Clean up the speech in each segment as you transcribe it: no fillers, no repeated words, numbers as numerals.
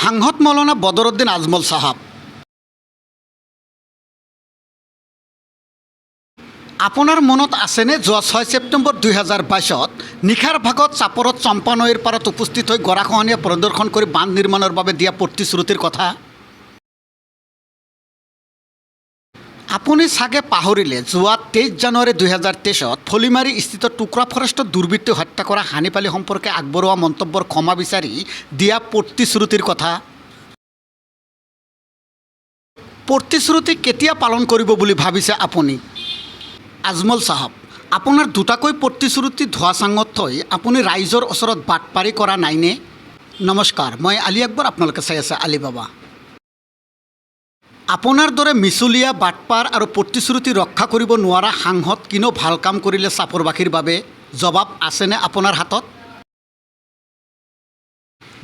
সাংসদ মৌলানা বদৰুদ্দিন আজমল চাহাব, আপোনাৰ মনত আছেনে যোৱা 6 ছেপ্টেম্বৰ 2022ত নিশাৰ ভাগত চাপৰত চম্পা নৈৰ পাৰত উপস্থিত হৈ গৰাখহনীয়া প্ৰদৰ্শন কৰি বান্ধ নিৰ্মাণৰ বাবে দিয়া প্ৰতিশ্ৰুতিৰ কথা? আপুনি চাগে পাহৰিলে যোৱা 23 জানুৱাৰী 2023ত ফলিমাৰী স্থিত টুকুৰা ফৰেষ্টত দুৰ্বৃত্তই হত্যা কৰা হানিফ আলী সম্পৰ্কে আগবঢ়োৱা মন্তব্যৰ ক্ষমা বিচাৰি দিয়া প্ৰতিশ্ৰুতিৰ কথা? প্ৰতিশ্ৰুতি কেতিয়া পালন কৰিব বুলি ভাবিছে আপুনি? আজমল চাহাব, আপোনাৰ দুটাকৈ প্ৰতিশ্ৰুতি ধোঁৱাচাঙত থৈ আপুনি ৰাইজৰ ওচৰত বাটপাৰি কৰা নাইনে? নমস্কাৰ, মই আলি আকবৰ, আপোনালোকে চাই আছে আলি বাবা। আপোনাৰ দৰে মিছলীয়া বাটপাৰ আৰু প্ৰতিশ্ৰুতি ৰক্ষা কৰিব নোৱাৰা সাংসদ কিনো ভাল কাম কৰিলে চাপৰবাসীৰ বাবে? জবাব আছেনে আপোনাৰ হাতত?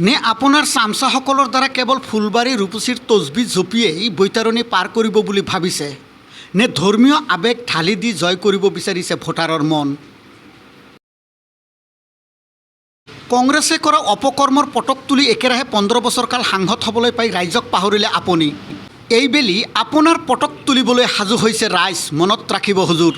নে আপোনাৰ চামচাসকলৰ দ্বাৰা কেৱল ফুলবাৰী ৰূপচীৰ তজবি জপিয়েই বৈতৰণী পাৰ কৰিব বুলি ভাবিছে? নে ধৰ্মীয় আৱেগ ঢালি দি জয় কৰিব বিচাৰিছে ভোটাৰৰ মন? কংগ্ৰেছে কৰা অপকৰ্মৰ পটক তুলি একেৰাহে 15 বছৰ কাল সাংসদ হ'বলৈ পাই ৰাইজক পাহৰিলে আপুনি। এইবেলি আপোনাৰ পটক তুলিবলৈ সাজু হৈছে ৰাইজ, মনত ৰাখিব হুজুৰ।